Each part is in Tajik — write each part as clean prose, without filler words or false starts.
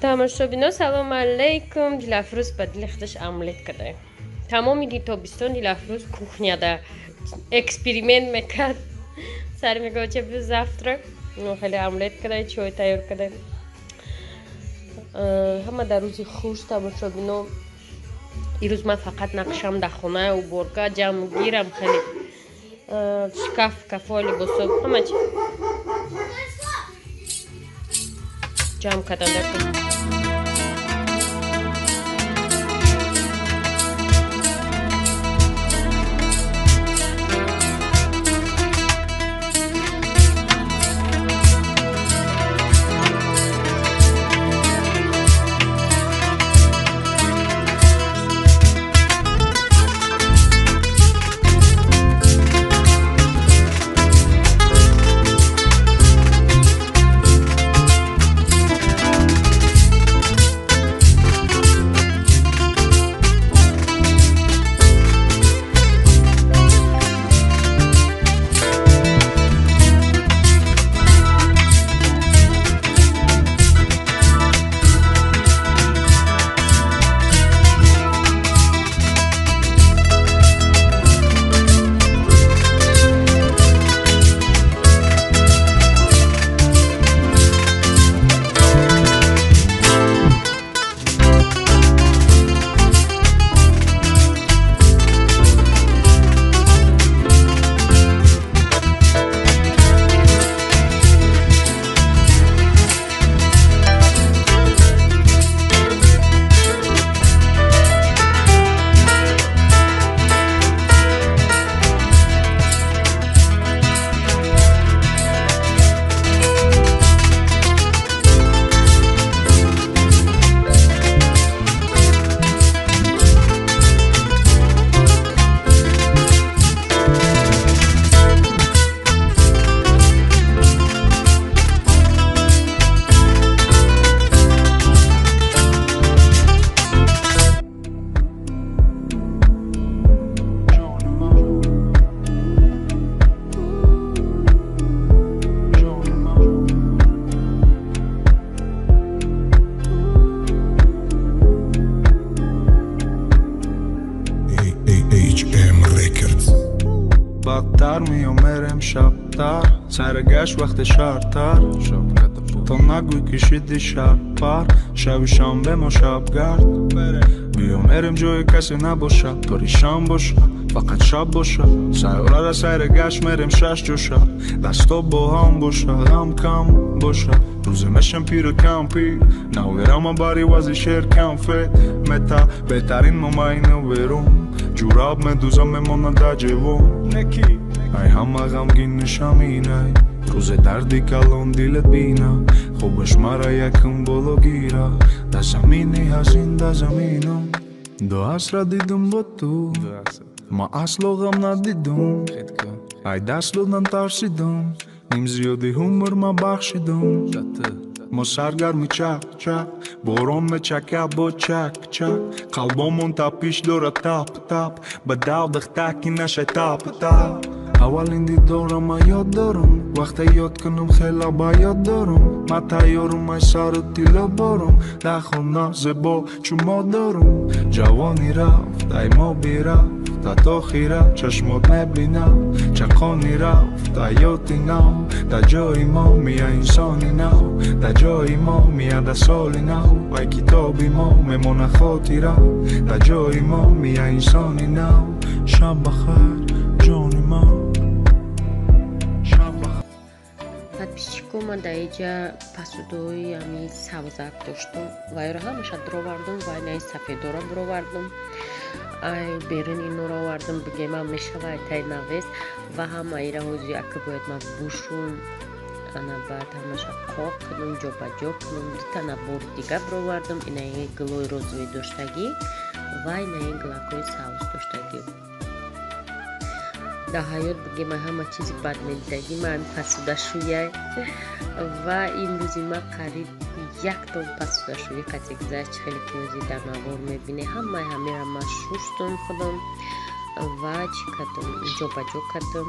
Тамошобино, салом алейкум. Дилафрӯз ба дили худаш омлет кардем. Тамоми тобистон Дилафрӯз кухняда эксперимент мекард. Сар мегӯяд, че бу завтрак. Ну, хеле омлет кардем, чой тайёр кардем. Ҳама дар рӯзи хуш, тамошобино. Ирӯз ман фақат нақшам дар хона, уборка, ҷамъ гирам, хеле шкаф, кафо, либосо, ҳама чи ҷамъ кардам дар. بدتر میام شبتر سرگشت وقت شرتر تا نگوی کشیدی شرپر شب شنبه ما شبگرد بیام جای کسی نباشه پریشان باشه فقط شب باشه سیاره سرگشت میریم شش جوشه دستا با هم باشه غم کم باشه روز میشم پیر و کم پیر نویرم باری وزی شیر کم فت متا بهترین مماینه ویرون جوراب میدوزم میمونه در جیوون ای همه غمگین نشمینه روز دردی کلون دلت بینه خوبش مرا یکم بالا گیره در زمینی هزین در زمینم دو عصر دیدم با تو ما اصلا غم ندیدم ای دست دادن ترسیدم نیم زیادی عمر ما بخشیدم ما سرگرمی چک چک باران میچکه با چک چک قلبامون تپیش داره تپ تپ به درد تکی نشه تپ تپ اولین دیدارم من یاد دارم وقتی یاد کنم خیلی با یاد دارم من تیارم ای سر تیله بارم در خانه زیبا چون ما دارم جوانی رفت ای ما بیرفت تا خیره چشمات نبینم چقانی رفت حیاتی نو در جای ما میه انسانی نو در جای ما میه در سال نو ای کتابی ما میمونه خاطره در جای ما میه انسانی نو شب بخیر جان ما. Подписчико, ман дар иҷа пасудои ами сабзак доштум ва ёро ҳамаша дуровардум ва инаи сафедора буровардум, ай берун инора овардум, бигемам мешава ай таи навес ва ҳамаира ҳози ака бояд ман бушум, ана баъд ҳамаша қоқ кунум, ҷобаҷо кунум. Дута набор дига буровардум, инаи гулои розовӣ доштагӣ ва инаи гулакҳои сабз доштагӣ. Дар ҳаёт бигем ҳама чизи бад медидагӣ ман пасудашӯяй ва имрӯзи ман қариб як тон пасудашӯӣ қатъи гузашт. Хеле ки ҳози дар навор мебинед, ҳамаи ҳамеро ман шуштум худам ва чӣ кардум, ҷобаҷо кардум.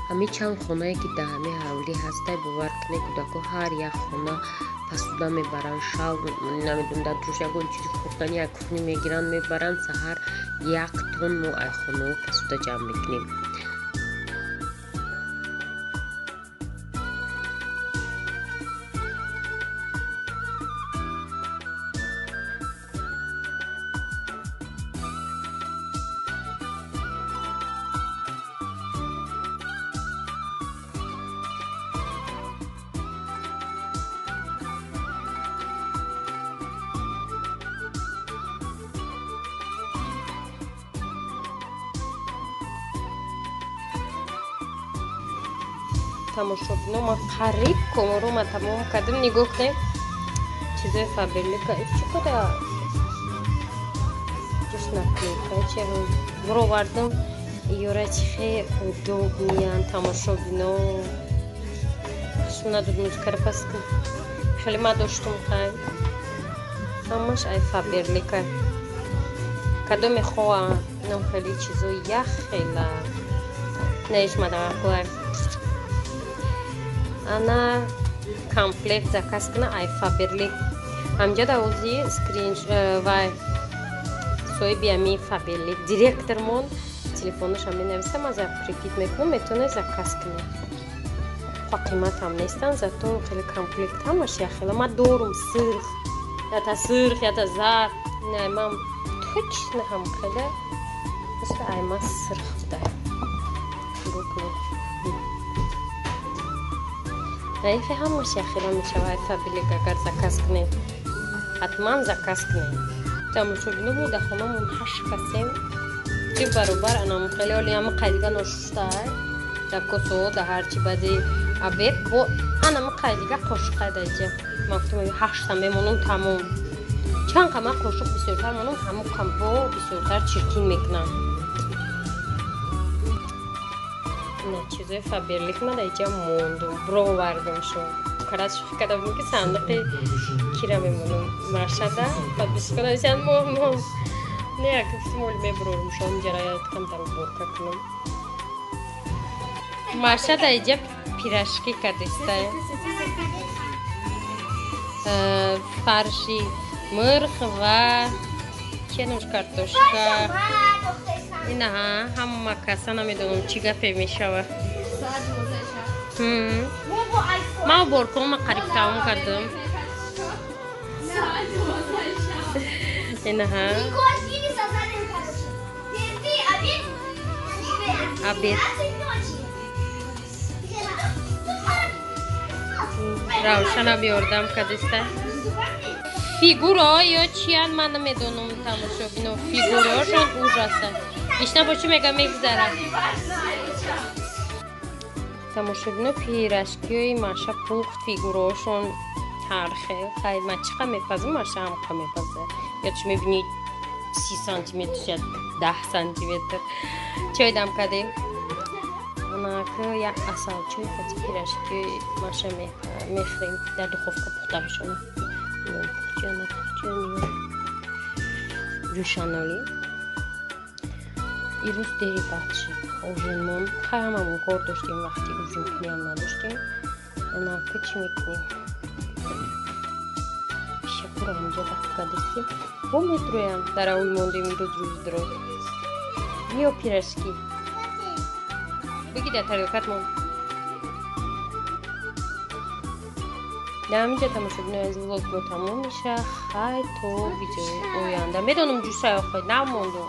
Ҳамин чанд хонае ки дар ҳамин ҳавлӣ ҳастай, бовар кунед, кӯдако ҳар як хона пасуда Посуда мебаранд, шав намедонам, дар дуруш ягон чизи хӯрдани як кухни мегиранд, мебаранд. Саҳар як тон мо ай хонао посуда ҷамъ мекунем. Тамошобино, ма қариб коморума тамом кардем. Нигоҳ кунем чизои Фаберлика чӣ када ҷуш наклейка чи буровардам. Ёра чи хе удобниян, тамошобино. Хушм надод, музикаро пас кун. Хеле ма доштум, хай ҳамаш ай Фаберлика. Кадоме хоҳам нам хеле чизои ях хела наишмадамақулай. Ана комплект заказ кина ай Фаберлик. Ҳамҷа давози скрин вай соҳиби ами Фаберлик директормон телефонашам менависам, аз прикид мекунам, метавонед заказ кунед. Ба қиматам нестан, зато хеле комплект ҳамаш яхела. Ма дорум сирх, ята сирх, ята зард. Не, ман точно ҳам хеле мисли айма сирх буда. Нигоҳ кунед. Наифе ҳамаш яхела мешавад Фаберлик, агар заказ кунед. Ҳатман заказ кунед. Тамошобино, мо дар хонамон ҳашт касем. Чи баробар анам хеле оли ҳама қайдига ношуштай. Дар косо, дар ҳарчи баъди обед бо анама қайдига қошуқай даҷа. Ман гуфтам ҳаштта мемонам тамом. Чанд қама қошуқ бисёртар монам, ҳамон қам бо бисёртар чиркин мекунам. На чизои Фаберлик ма даҷа мондум, бировардам шо. Карас шӯхӣ карда будем, ки сандуқи кира мемонам машада, баъд бисёр мо не, як гуфтам оли мебурорум шо, инҷара камтар уборка кунам. Маша даҷа пирожки кардистай. Фарши мирх ва ченуш картошка. Инаҳа ҳама каса намедонам чӣ гапе мешавад. Ман уборкаома қариб тамом кардам. Инаҳа обед. Равшана биёрдам кардиста. Фигуро ё чиян ман намедонам, тамошобино. Фигурошон ужаса. Ишна бо чӣ мега мегзара. Тамошобино, пирожкиҳои Маша пухт, фигурошон ҳар хел. Хай ман чӣ қа мепазам, Маша ҳам қа мепаза. Ё чӣ мебинӣ 30 сантиметр, шояд 10 сантиметр. Чой дам кардем. Анака як асалчой қати пирожкиҳои Маша мехӯрем. Дар духовка пухта мешавад. Ҷӯшаноли. Ирӯз дери баъд шид ужинмон. Хай ҳамамон кор доштем, вақти ужин куниам надоштем. Анака чӣ мекунем? Пишакуро ҳамҷа дафт кардистем. Бо метроям дар авул мондем ирӯз рӯзи дроз. Биё пирожки. Бигӣ дар тарелкат мон. Дар ҳаминҷа тамошобинои азиз, влог мо тамом мешавад. Хай то видеои оянда. Медонам ҷӯшай охай намондум.